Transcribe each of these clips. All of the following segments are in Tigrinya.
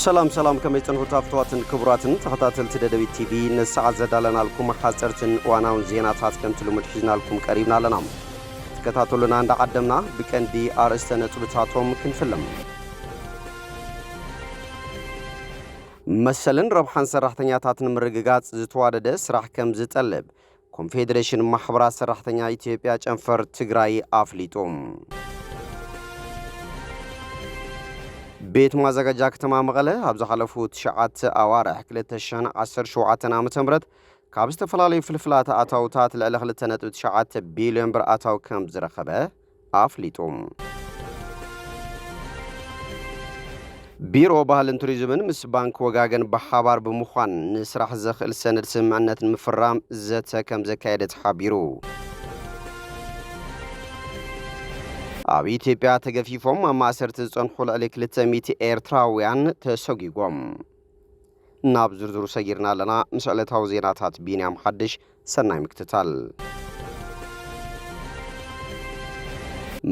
ሰላም ሰላም፣ ከመይ ጽንሑት ኣፍተዋትን ክቡራትን ተኸታተልቲ ደደቢት ቲቪ፣ ንሰዓት ዘዳለናልኩም ሓጸርትን እዋናውን ዜናታት ከምቲ ልሙድ ሒዝናልኩም ቀሪብና ኣለና። ክትከታተሉና እንዳዓደምና ብቀንዲ ኣርእስተ ነጥብታቶም ክንፍልም። መሰልን ረብሓን ሰራሕተኛታት ንምርግጋጽ ዝተዋደደ ስራሕ ከም ዝጠልብ ኮንፌዴሬሽን ማሕበራት ሰራሕተኛ ኢትዮጵያ ጨንፈር ትግራይ ኣፍሊጡ። ቤት ማዘጋጃ ከተማ መቐለ ኣብ ዝሓለፉ ትሽዓተ ኣዋርሕ ክልተ ሽሕን ዓሰርተ ሸውዓተን ዓመተ ምህረት ካብ ዝተፈላለዩ ፍልፍላት ኣታውታት ልዕሊ ክልተ ነጥቢ ትሽዓተ ቢልዮን ብር ኣታው ከም ዝረኸበ ኣፍሊጡ። ቢሮ ባህልን ቱሪዝምን ምስ ባንክ ወጋገን ብሓባር ብምዃን ንስራሕ ዘኽእል ሰነድ ስምምዕነት ንምፍራም ዘተ ከም ዘካየደ ተሓቢሩ። ኣብ ኢትዮጵያ ተገፊፎም ኣብ ማእሰርቲ ዝጸንሑ ልዕሊ ክልተ ሚእቲ ኤርትራውያን ተሰጒጎም። ናብ ዝርዝሩ ሰጊርና ኣለና። ምስ ዕለታዊ ዜናታት ቢንያም ሓድሽ፣ ሰናይ ምክትታል።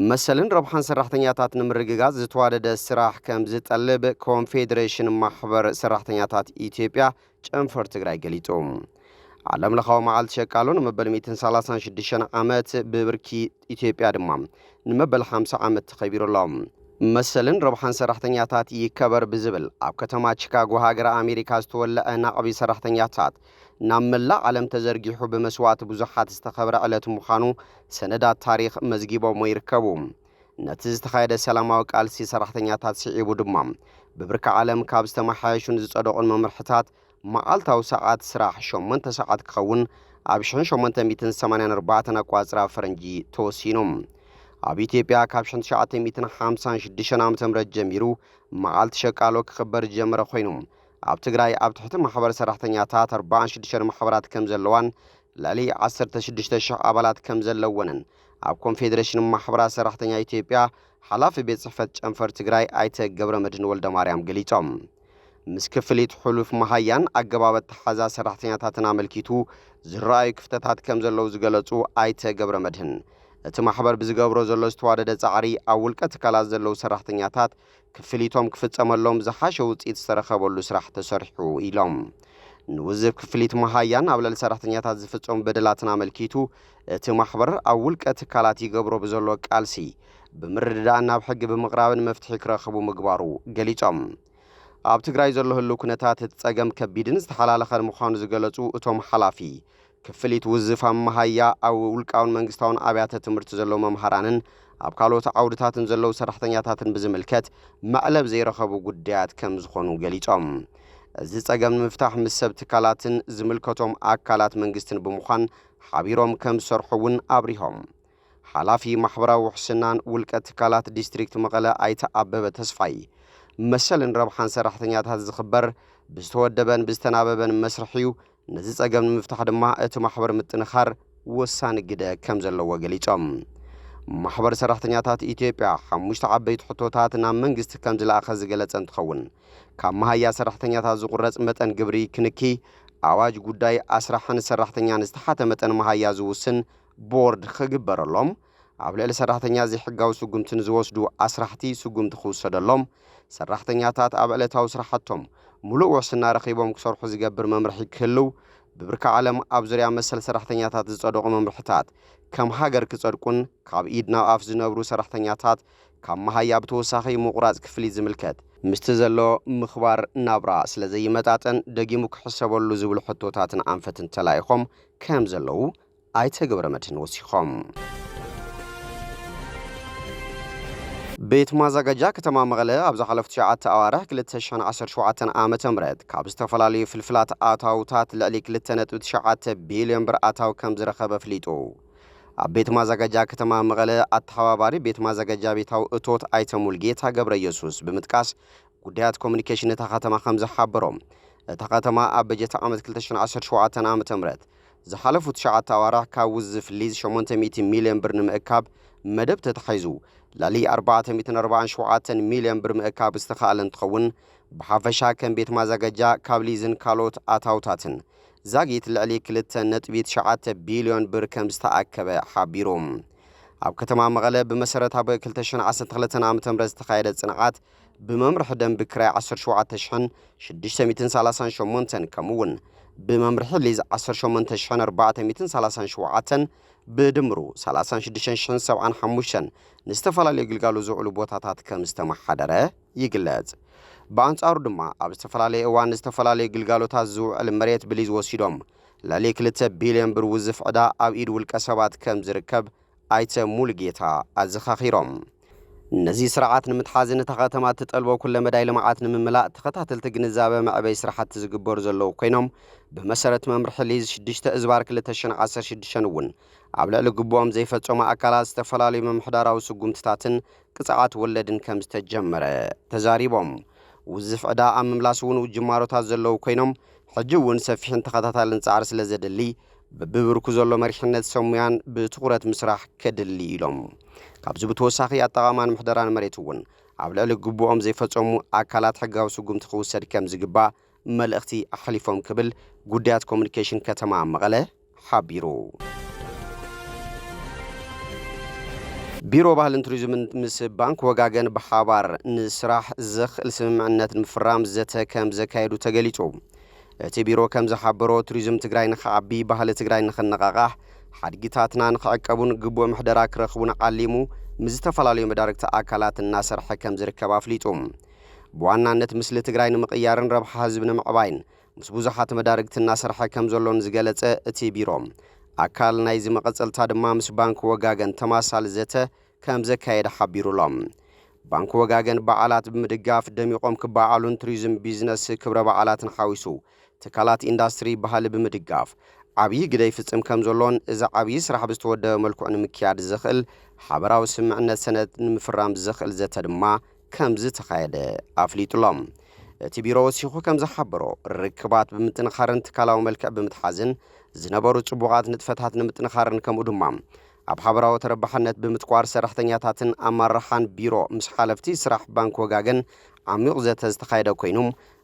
መሰልን ረብሓን ሰራሕተኛታት ንምርግጋጽ ዝተዋደደ ስራሕ ከም ዝጠልብ ኮንፌዴሬሽን ማሕበር ሰራሕተኛታት ኢትዮጵያ ጨንፈር ትግራይ ገሊጹ። ዓለም ለኻዊ መዓልቲ ሸቃሎ ንመበል ሚእትን ሰላሳን ሽዱሽተን ዓመት፣ ብብርኪ ኢትዮጵያ ድማ ንመበል ሓምሳ ዓመት ተኸቢሩ ኣሎ። መሰልን ረብሓን ሰራሕተኛታት ይከበር ብዝብል ኣብ ከተማ ቺካጎ ሃገረ ኣሜሪካ ዝተወለዐ ናዕቢ ሰራሕተኛታት ናብ መላእ ዓለም ተዘርጊሑ ብመስዋእቲ ብዙሓት ዝተኸብረ ዕለት ምዃኑ ሰነዳት ታሪኽ መዝጊቦሞ ይርከቡ። ነቲ ዝተኻየደ ሰላማዊ ቃልሲ ሰራሕተኛታት ስዒቡ ድማ ብብርኪ ዓለም ካብ ዝተመሓየሹን ዝጸደቑን መምርሕታት መዓልታዊ ሰዓት ስራሕ ሸሞንተ ሰዓት ክኸውን ኣብ ሽሕን ሸሞንተ ሚእትን ሰማንያን ኣርባዕተን ኣቋጽራ ፈረንጂ ተወሲኑ። ኣብ ኢትዮጵያ ካብ ሽሕን ትሽዓተ ሚእትን ሓምሳን ሽዱሽተን ዓመተ ምህረት ጀሚሩ መዓልቲ ሸቃሎ ክኽበር ዝጀመረ ኮይኑ፣ ኣብ ትግራይ ኣብ ትሕቲ ማሕበር ሰራሕተኛታት ኣርባዓን ሽዱሽተን ማሕበራት ከም ዘለዋን ልዕሊ ዓሰርተ ሽዱሽተ ሽሕ ኣባላት ከም ዘለወንን ኣብ ኮንፌዴሬሽን ማሕበራት ሰራሕተኛ ኢትዮጵያ ሓላፊ ቤት ጽሕፈት ጨንፈር ትግራይ ኣይተ ገብረ መድህን ወልደ ማርያም ገሊጾም። ምስ ክፍሊት ሕሉፍ መሃያን ኣገባብ ኣተሓዛ ሰራሕተኛታትን ኣመልኪቱ ዝረኣዩ ክፍተታት ከም ዘለዉ ዝገለጹ ኣይተ ገብረ መድህን፣ እቲ ማሕበር ብዝገብሮ ዘሎ ዝተዋደደ ጻዕሪ ኣብ ውልቀ ትካላት ዘለዉ ሰራሕተኛታት ክፍሊቶም ክፍጸመሎም ዝሓሸ ውጽኢት ዝተረኸበሉ ስራሕ ተሰሪሑ ኢሎም። ንውዝብ ክፍሊት መሃያን ኣብ ልዕሊ ሰራሕተኛታት ዝፍጸሙ በደላትን ኣመልኪቱ እቲ ማሕበር ኣብ ውልቀ ትካላት ይገብሮ ብዘሎ ቃልሲ ብምርድዳእ ናብ ሕጊ ብምቕራብን መፍትሒ ክረኽቡ ምግባሩ ገሊጾም። ኣብ ትግራይ ዘሎ ህልው ኩነታት እቲ ጸገም ከቢድን ዝተሓላለኸን ምዃኑ ዝገለጹ እቶም ሓላፊ፣ ክፍሊት ውዝፍ ኣብ መሃያ ኣብ ውልቃውን መንግስታውን ኣብያተ ትምህርቲ ዘለዉ መምሃራንን ኣብ ካልኦት ዓውድታትን ዘለዉ ሰራሕተኛታትን ብዝምልከት መዕለብ ዘይረኸቡ ጉዳያት ከም ዝኾኑ ገሊጾም። እዚ ጸገም ንምፍታሕ ምስ ሰብ ትካላትን ዝምልከቶም ኣካላት መንግስትን ብምዃን ሓቢሮም ከም ዝሰርሑ እውን ኣብሪሆም። ሓላፊ ማሕበራዊ ውሕስናን ውልቀ ትካላት ዲስትሪክት መቐለ ኣይተ ኣበበ ተስፋይ፣ መሰልን ረብሓን ሰራሕተኛታት ዝኽበር ብዝተወደበን ብዝተናበበን መስርሕ እዩ። ነዚ ጸገም ንምፍታሕ ድማ እቲ ማሕበር ምጥንኻር ወሳኒ ግደ ከም ዘለዎ ገሊጾም። ማሕበር ሰራሕተኛታት ኢትዮጵያ ሓሙሽተ ዓበይቲ ሕቶታት ናብ መንግስቲ ከም ዝለኣኸ ዝገለጸ እንትኸውን፣ ካብ መሃያ ሰራሕተኛታት ዝቑረጽ መጠን ግብሪ ክንኪ፣ ኣዋጅ ጉዳይ ኣስራሕን ሰራሕተኛን ዝተሓተ መጠን መሃያ ዝውስን ቦርድ ክግበረሎም፣ ኣብ ልዕሊ ሰራሕተኛ ዘይሕጋዊ ስጉምቲ ንዝወስዱ ኣስራሕቲ ስጉምቲ ክውሰደሎም፣ ሰራሕተኛታት ኣብ ዕለታዊ ስራሕቶም ምሉእ ውሕስና ረኺቦም ክሰርሑ ዝገብር መምርሒ ክህልው፣ ብብርኪ ዓለም ኣብ ዙርያ መሰል ሰራሕተኛታት ዝጸደቑ መምርሕታት ከም ሃገር ክጸድቁን ካብ ኢድ ናብ ኣፍ ዝነብሩ ሰራሕተኛታት ካብ መሃያ ብተወሳኺ ምቑራጽ ክፍሊት ዝምልከት ምስቲ ዘሎ ምኽባር ናብራ ስለ ዘይመጣጠን ደጊሙ ክሕሰበሉ ዝብሉ ሕቶታትን ኣንፈትን ተላኢኾም ከም ዘለዉ ኣይተ ገብረመድህን ወሲኾም። ቤት ማዘጋጃ ከተማ መቐለ ኣብ ዝሓለፉ ትሽዓተ ኣዋርሕ ክልተ ሽሕን ዓሰርተ ሸውዓተን ዓመተ ምህረት ካብ ዝተፈላለዩ ፍልፍላት ኣታውታት ልዕሊ ክልተ ነጥቢ ትሽዓተ ቢልዮን ብር ኣታው ከም ዝረኸበ ኣፍሊጡ። ኣብ ቤት ማዘጋጃ ከተማ መቐለ ኣተሓባባሪ ቤት ማዘጋጃ ቤታዊ እቶት ኣይተ ሙልጌታ ገብረ ኢየሱስ ብምጥቃስ፣ ጉዳያት ኮሙኒኬሽን እታ ከተማ ከም ዝሓበሮ፣ እታ ከተማ ኣብ በጀት ዓመት ክልተ ሽሕን ዓሰርተ ሸውዓተን ዓመተ ምህረት ዝሓለፉ ትሽዓተ ኣዋርሕ ካብ ውዝፍ ሊዝ ሸሞንተ ሚእቲ ሚልዮን ብር ንምእካብ መደብ ተታሒዙ፣ ልዕሊ ኣርባዕተ ሚእትን ኣርባዓን ሸውዓተን ሚልዮን ብር ምእካብ ዝተኻእለ እንትኸውን፣ ብሓፈሻ ከም ቤት ማዘጋጃ ካብ ሊዝን ካልኦት ኣታውታትን ዛጊት ልዕሊ ክልተ ነጥቢ ትሽዓተ ቢልዮን ብር ከም ዝተኣከበ ሓቢሩ። ኣብ ከተማ መቐለ ብመሰረት ኣብ ክልተ ሽሕን ዓሰርተ ክልተን ዓመተ ምህረት ዝተኻየደ ጽንዓት ብመምርሒ ደንቢ ክራይ ዓሰርተ ሸውዓተ ሽሕን ሽዱሽተ ሚእትን ሰላሳን ሸሞንተን ከምኡ እውን ብመምርሒ ሊዝ ዓሰርተ ሸሞንተ ሽሕን ኣርባዕተ ሚእትን ሰላሳን ሸውዓተን ብድምሩ ሰላሳን ሽዱሽተ ሽሕን ሰብዓን ሓሙሽተን ንዝተፈላለዩ ግልጋሎት ዝውዕሉ ቦታታት ከም ዝተመሓደረ ይግለጽ። ብኣንጻሩ ድማ ኣብ ዝተፈላለየ እዋን ንዝተፈላለዩ ግልጋሎታት ዝውዕል መሬት ብሊዝ ወሲዶም ልዕሊ ክልተ ቢልዮን ብር ውዝፍ ዕዳ ኣብ ኢድ ውልቀ ሰባት ከም ዝርከብ ኣይተ ሙሉጌታ ኣዘኻኺሮም። ነዚ ስርዓት ንምትሓዝን እታ ከተማ እትጠልቦ ኩለ መዳይ ልምዓት ንምምላእ ተኸታተልቲ ግንዛበ መዕበይ ስራሕቲ ዝግበሩ ዘለዉ ኮይኖም፣ ብመሰረት መምርሒ ሊዝ ሽዱሽተ እዝባር ክልተ ሽሕን ዓሰርተ ሽዱሽተን እውን ኣብ ልዕሊ ግቡኦም ዘይፈጸሙ ኣካላት ዝተፈላለዩ ምምሕዳራዊ ስጉምትታትን ቅጽዓት ወለድን ከም ዝተጀመረ ተዛሪቦም። ውዝፍ ዕዳ ኣብ ምምላስ እውን ጅማሮታት ዘለዉ ኮይኖም፣ ሕጂ እውን ሰፊሕን ተኸታታልን ጻዕሪ ስለ ዘድሊ፣ በብብርኩ ዘሎ መሪሕነት ሰሙያን ብትኹረት ምስራሕ ከድሊ ኢሎም። ካብዚ ብተወሳኺ ኣጠቓቕማን ምሕደራን መሬት እውን ኣብ ልዕሊ ግቡኦም ዘይፈጸሙ ኣካላት ሕጋዊ ስጉምቲ ክውሰድ ከም ዝግባእ መልእኽቲ ኣሕሊፎም ክብል ጉዳያት ኮሙኒኬሽን ከተማ መቐለ ሓቢሩ። ቢሮ ባህልን ቱሪዝምን ምስ ባንክ ወጋገን ብሓባር ንስራሕ ዘኽእል ስምምዕነት ንምፍራም ዘተ ከም ዘካየዱ ተገሊጹ። እቲ ቢሮ ከም ዝሓበሮ፣ ቱሪዝም ትግራይ ንኽዓቢ፣ ባህሊ ትግራይ ንኽነቓቓሕ፣ ሓድግታትና ንኽዕቀቡን ግቡእ ምሕደራ ክረኽቡን ዓሊሙ ምስ ዝተፈላለዩ መዳርግቲ ኣካላት እናሰርሐ ከም ዝርከብ ኣፍሊጡ። ብዋናነት ምስሊ ትግራይ ንምቕያርን ረብሓ ህዝቢ ንምዕባይን ምስ ብዙሓት መዳርግቲ እናሰርሐ ከም ዘሎን ዝገለጸ እቲ ቢሮ፣ ኣካል ናይዚ መቐጸልታ ድማ ምስ ባንክ ወጋገን ተማሳሊ ዘተ ከም ዘካየደ ሓቢሩ ኣሎ። ባንክ ወጋገን በዓላት ብምድጋፍ ደሚቖም ክበዓሉን ቱሪዝም ቢዝነስ ክብረ በዓላትን ሓዊሱ ትካላት ኢንዳስትሪ ባህሊ ብምድጋፍ ዓብዪ ግደ ይፍጽም ከም ዘሎን እዚ ዓብዪ ስራሕ ብዝተወደበ መልክዑ ንምክያድ ዘኽእል ሓበራዊ ስምምዕነት ሰነድ ንምፍራም ዘኽእል ዘተ ድማ ከም ዝተኻየደ ኣፍሊጡ ኣሎ። እቲ ቢሮ ወሲኹ ከም ዝሓበሮ፣ ርክባት ብምጥንኻርን ትካላዊ መልክዕ ብምትሓዝን ዝነበሩ ጽቡቓት ንጥፈታት ንምጥንኻርን ከምኡ ድማ ኣብ ሓበራዊ ተረባሕነት ብምትኳር ሰራሕተኛታትን ኣመራርሓን ቢሮ ምስ ሓለፍቲ ስራሕ ባንክ ወጋገን ዓሚቕ ዘተ ዝተኻየደ ኮይኑ፣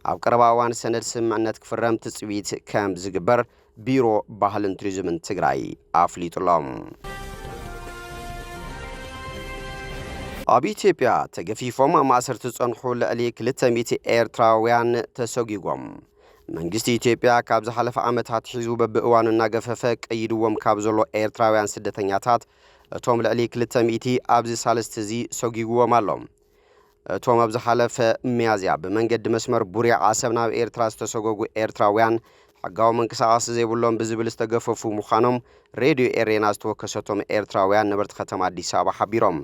ኣብ ቀረባ እዋን ሰነድ ስምምዕነት ክፍረም ትጽቢት ከም ዝግበር ቢሮ ባህልን ቱሪዝምን ትግራይ ኣፍሊጡ ኣሎ። ኣብ ኢትዮጵያ ተገፊፎም ኣብ ማእሰርቲ ዝጸንሑ ልዕሊ ክልተ ሚእቲ ኤርትራውያን ተሰጒጎም። መንግስቲ ኢትዮጵያ ካብ ዝሓለፈ ዓመታት ሒዙ በብእዋኑ እናገፈፈ ቀይድዎም ካብ ዘሎ ኤርትራውያን ስደተኛታት፣ እቶም ልዕሊ ክልተ ሚእቲ ኣብዚ ሳልስቲ እዚ ሰጒግዎም ኣሎ። እቶም ኣብ ዝሓለፈ ሚያዝያ ብመንገዲ መስመር ቡሬ ዓሰብ ናብ ኤርትራ ዝተሰጎጉ ኤርትራውያን፣ ሕጋዊ መንቀሳቐሲ ዘይብሎም ብዝብል ዝተገፈፉ ምዃኖም ሬድዮ ኤሬና ዝተወከሰቶም ኤርትራውያን ነበርቲ ከተማ ኣዲስ ኣበባ ሓቢሮም።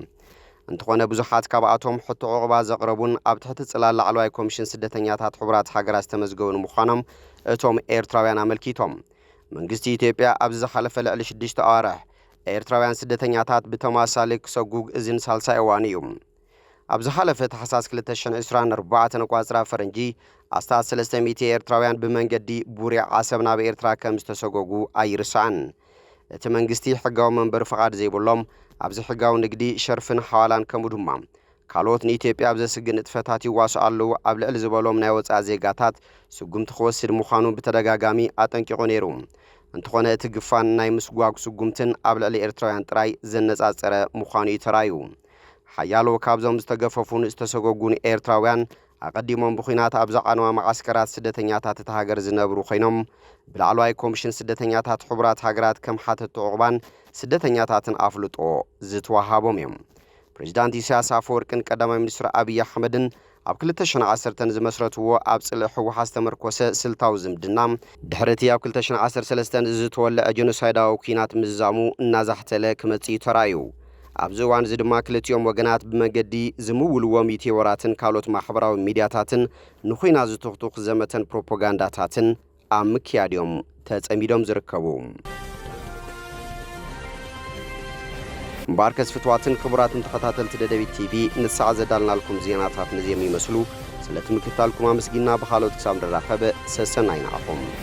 እንተኾነ፣ ብዙሓት ካብኣቶም ሕቶ ዑቕባ ዘቕረቡን ኣብ ትሕቲ ጽላል ላዕለዋይ ኮሚሽን ስደተኛታት ሕቡራት ሃገራት ዝተመዝገቡን ምዃኖም እቶም ኤርትራውያን ኣመልኪቶም። መንግስቲ ኢትዮጵያ ኣብዚ ዝሓለፈ ልዕሊ ሽዱሽተ ኣዋርሕ ኤርትራውያን ስደተኛታት ብተመሳሳሊ ክሰጉግ እዚ ንሳልሳይ እዋኑ እዩ። ኣብ ዝሓለፈ ታሕሳስ ክልተ ሽሕን ዕስራን ኣርባዕተን ኣቋጽራ ፈረንጂ፣ ኣስታት ሰለስተ ሚእቲ ኤርትራውያን ብመንገዲ ቡሬ ዓሰብ ናብ ኤርትራ ከም ዝተሰጎጉ ኣይርሳዕን። እቲ መንግስቲ ሕጋዊ መንበሪ ፍቓድ ዘይብሎም፣ ኣብዚ ሕጋዊ ንግዲ፣ ሸርፍን ሓዋላን ከምኡ ድማ ካልኦት ንኢትዮጵያ ኣብ ዘስግእ ንጥፈታት ይዋስኡ ኣለዉ ኣብ ልዕሊ ዝበሎም ናይ ወጻኢ ዜጋታት ስጉምቲ ክወስድ ምዃኑ ብተደጋጋሚ ኣጠንቂቑ ነይሩ። እንተኾነ፣ እቲ ግፋን ናይ ምስጓግ ስጉምትን ኣብ ልዕሊ ኤርትራውያን ጥራይ ዘነጻጸረ ምዃኑ እዩ ተራእዩ። ሓያሎ ካብዞም ዝተገፈፉን ዝተሰጎጉን ኤርትራውያን፣ ኣቐዲሞም ብኲናት ኣብ ዝዓነዋ መዓስከራት ስደተኛታት እታ ሃገር ዝነብሩ ኮይኖም፣ ብላዕለዋይ ኮሚሽን ስደተኛታት ሕቡራት ሃገራት ከም ሓተቲ ዑቕባን ስደተኛታትን ኣፍልጦ ዝተዋሃቦም እዮም። ፕሬዚዳንት ኢሳያስ ኣፈወርቅን ቀዳማይ ሚኒስትር ኣብይ ኣሕመድን ኣብ ክልተ ሽሕን ዓሰርተን ዝመስረትዎ ኣብ ጽልኢ ህወሓት ዝተመርኮሰ ስልታዊ ዝምድና፣ ድሕሪ እቲ ኣብ ክልተ ሽሕን ዓሰርተ ሰለስተን ዝተወልዐ ጀኖሳይዳዊ ኲናት ምዝዛሙ እናዛሕተለ ክመጽእ እዩ ተራእዩ። ኣብዚ እዋን እዚ ድማ ክልቲኦም ወገናት ብመገዲ ዝምውልዎም ዩቲዩበራትን ካልኦት ማሕበራዊ ሚድያታትን ንኹናት ዝቱኽቱኽ ዘመተን ፕሮፓጋንዳታትን ኣብ ምክያድ እዮም ተጸሚዶም ዝርከቡ። እምበኣርከስ ፍትዋትን ክቡራትን ተኸታተልቲ ደደቢት ቲቪ፣ ንሳዕ ዘዳልናልኩም ዜናታት ነዚኦም ይመስሉ። ስለቲ ምክትታልኩም ኣመስጊና፣ ብኻልኦት ክሳብ ንራኸብ ሰሰናይ ንዓኹም።